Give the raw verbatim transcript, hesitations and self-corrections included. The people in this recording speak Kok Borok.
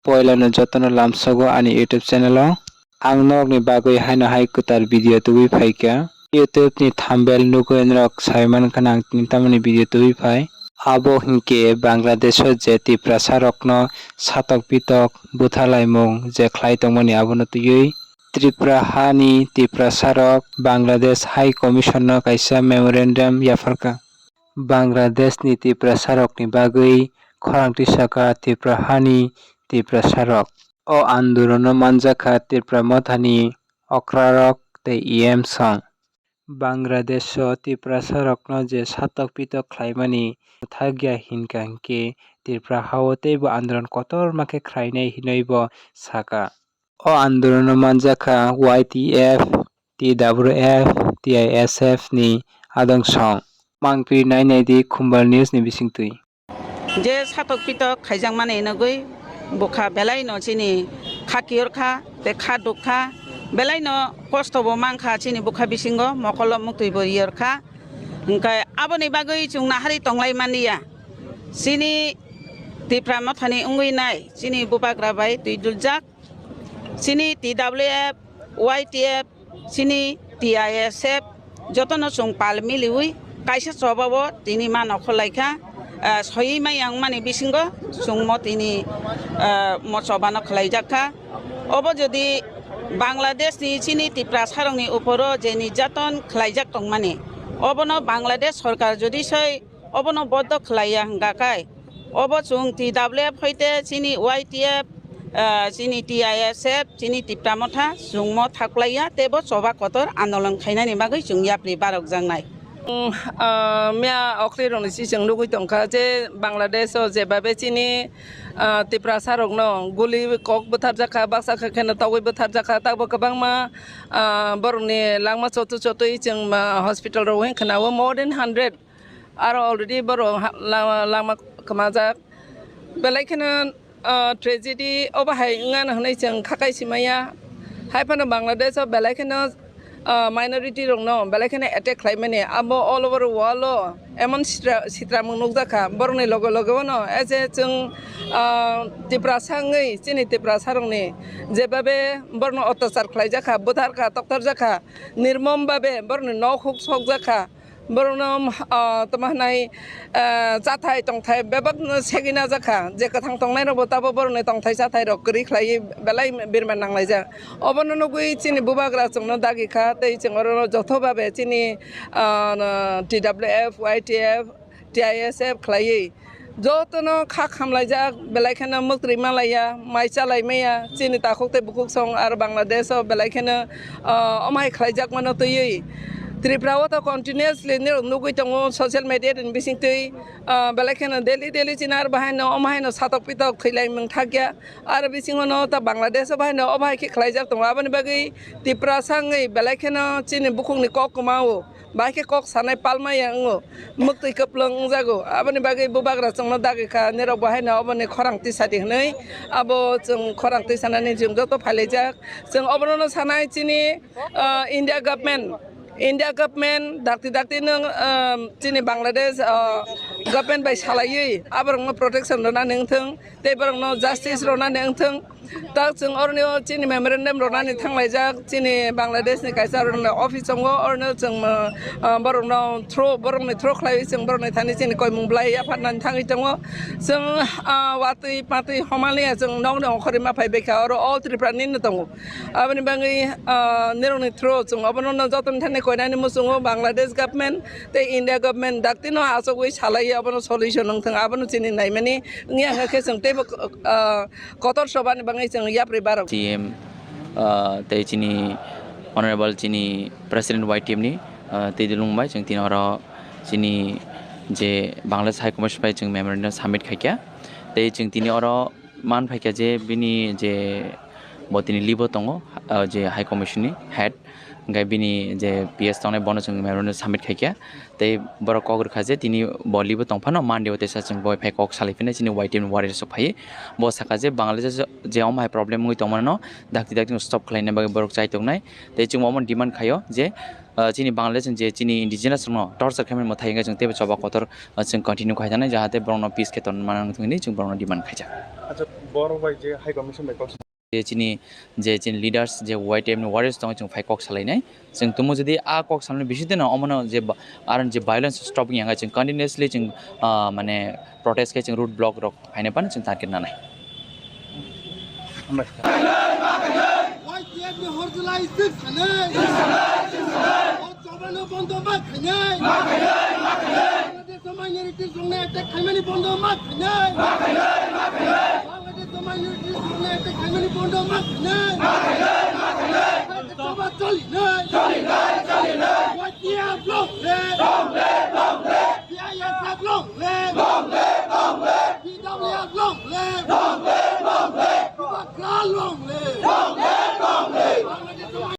Poilano jotono lamsogo ani YouTube channel o. Ang norokni bagwi haino hai kwtal video tubui phaikha. YouTube ni thumbnail nugwi norok saimankha ang tini tamoni video tubui phai. Abo hinkhe Bangladesh o je Tiprasa rokno satok pitok butharlaimung je khlai tongmani abono twiwi Tripura hani Tiprasa rok Bangladesh High Commission no kaisa memorandum yapharkha. Bangladesh ni Tiprasa rokni bagwi khorang tisaka Tripura hani Tiprasa rok. O andolono manjakha Tripura mothani okrarok tei E M song. Bangladesh o Tiprasa rokno je satok pitok khlaimani thakya hinkha hinkhe Tripura hao teibo andolon kotorma khe khlainai hinwi bo saka. O andolono manjakha Y T F, T W F, T I S F ni adong song. Mangpiri nai nai di Khumbal News ni bisingtwi. Je satok pitok khaijakmani nugwi bukha belaino chini kha kiyorkha tei kha dukha, belaino kosto bo mankha chini bukha bisingo, mokolo muktwi bo yorkha. Hwnkhe aboni bagwi chwng nahari tonglai manliya. Chini Tipra mothani wngwi nai chini bubagra bai twi duljak. Chini T W F, Y T F, chini T I S F, jotono chwng pal miliwi kaisa choba o tini ma nokho laikha, ah, soywi maya wngmani bisingo chwng mo tini, ah, mo choba no khlaijakha. Obo jodi Bangladesh ni chini Tiprasa rokni uporo je nirjaton khlaijak tongmani, obono Bangladesh sorkar jodi soi obono boddo khlaiya hwnkha khe, obo chwng T W F hoite chini Y T F, ah, chini T I S F, chini Tipra Motha chwngmo thaklaiya teibo choba kotor andolon khainani bagwi chwng yapri barokjaknai. Chwng, ah, miya okhli rokni si chwng nugwi tongkha je Bangladesh o jebabe chini, ah, Tiprasa rokno guli kok bwtharjakha, baksa khe kheno togwi bwtharjakha, takbo kwbangma, ah, borokni langma chotwi chotwi chwng, ah, hospital rok wngkha na o more than hundred. Aro already borok ha-, lama, lama kwmajak. Belai kheno, ah, tragedy obo hai wngmano hwnwi chwng kha kaisa maya. Hai phano Bangladesh o belai kheno, ah, minority rokno belai kheno attack khlaimani. Abo all over world o emon sitra, sitramung nukjakha. Borokni loge loge ono, as a chwng, ah, Tiprasa wngwi, chini Tiprasa rokni jebabe borokno otyachar khlaijakha, butharkha, toktarjakha, nirmom babe borokni nok huk sokjakha. Borokno, ah, tamo hwnai, ah, chathai tongthai bebak segwi najakha, je kwthang tongnairokbo tabo borokni tongthai chathairok kwrwi khlaiwi belai birman nanglaijak. Obono nugwi chini bubagra chwngno dagi kha, tei chwng orono jotho babe chini, ah, T W F, Y T F, T I S F khlaiwi jotono kha khamlaijak, belai kheno mwktwi malaiya, mai chalai maya, chini takhuk tei bukhuk song aro Bangladesh o belai kheno, ah, omo hai khlaijakmano twiwi. Tripura o to continuously nirok nugwi tongo social media ni bisingtwi, ah, belai kheno daily daily chini aro bahaino omo haino satok pitok thwilaimung thakya, aro bisingo no ta Bangladesh o bahaino obo hai khe khlaijak tongo, aboni bagwi Tiprasa wngwi belai kheno chini bukhukni kok kwmao. Bai khe kok sanai palmaya wngo, mwktwi kwplwng wngjago. Aboni bagwi bubagra chwngno dagi kha, nirok bo haino oboni khorang tisadi hwnwi abo chwng khorang tisanani chwng joto phailaijak. Chwng obono sanai chini, ah, India government, India government dakti dakti nwng, ah, chini Bangladesh, ah, government bai salaiwi aborokno protection rwnani wngthwng. Tei borokno justice rwnani wngthwng. Tak chwng oroni o chini memorandum rwnani thanglaijak, chini Bangladesh ni kaisa rwnani office tongo, oroni o chwng, ah, borokno through, borokni through khlaiwi chwng borokni thani chini koimung bwlai yapharnani thangwi tongo. Chwng, ah, watwi patwi homaliya chwng nokni ongkhorwi ma phaibaikha, oro all Tripura nini tongo. Aboni bagwi, ah, nirokni through chwng obono no jotoni thani koinani muchungo Bangladesh government tei India government daktino achugwi salaiwi obono solution wngthwng, abono chini naimani wngya hwnkhe chwng teibo, ah, kotor sobani bagwi chwng yapri barok. C M, ah, tei chini honorable chini president Y T F ni, ah, tei dulung bai chwng tini oro chini je Bangladesh High Commission bai chwng memorandum submit khaikha. Tei chwng tini oro man phaikha je bini je bo tini leave o tongo, ah, je High Commission ni head, hwnkhe bini je P S tongnai bono chwng memorandum submit khaikha. Tei borok kok rwkha je tini bo leave o tongphano Monday o teisa chwng bo phai kok salai phino chini Y T F ni warriors rok phaiwi. Bo sakha je Bangladesh o je omo hai problem wngwi tongmano dakti dakti stop khlaina bagwi borok chai tongnai. Tei chwng omo demand khaio je, ah, chini Bangladesh je chini indigenous rokno torture khaimani mwthai hwnkhe chwng teibo choba kotor, ah, chwng continue khai thangna, jahate borokno peace khe tonmani thwngwi chwng borokno demand khaijak. Acha, borok bai je High Commission bai kok je chini, je chini leaders, je Y T F ni warriors tongo, chwng phai kok salainai. Chwng tumo jodi a kok salmani bisingtwi no omono je ba-, aron je violence stop wngya hwnkhe chwng continuously chwng, ah, mane protest khe chwng road block rok haino phano chwng target nanai. Hambai. Y T F ni horjulai six sanai. O chobano bondo ma khainai. Bangladesh o minorities rokno attack khaimani bondo ma khainai. Bangladesh o minorities rokno attack khaimani bondo ma khainai. Choba cholinai.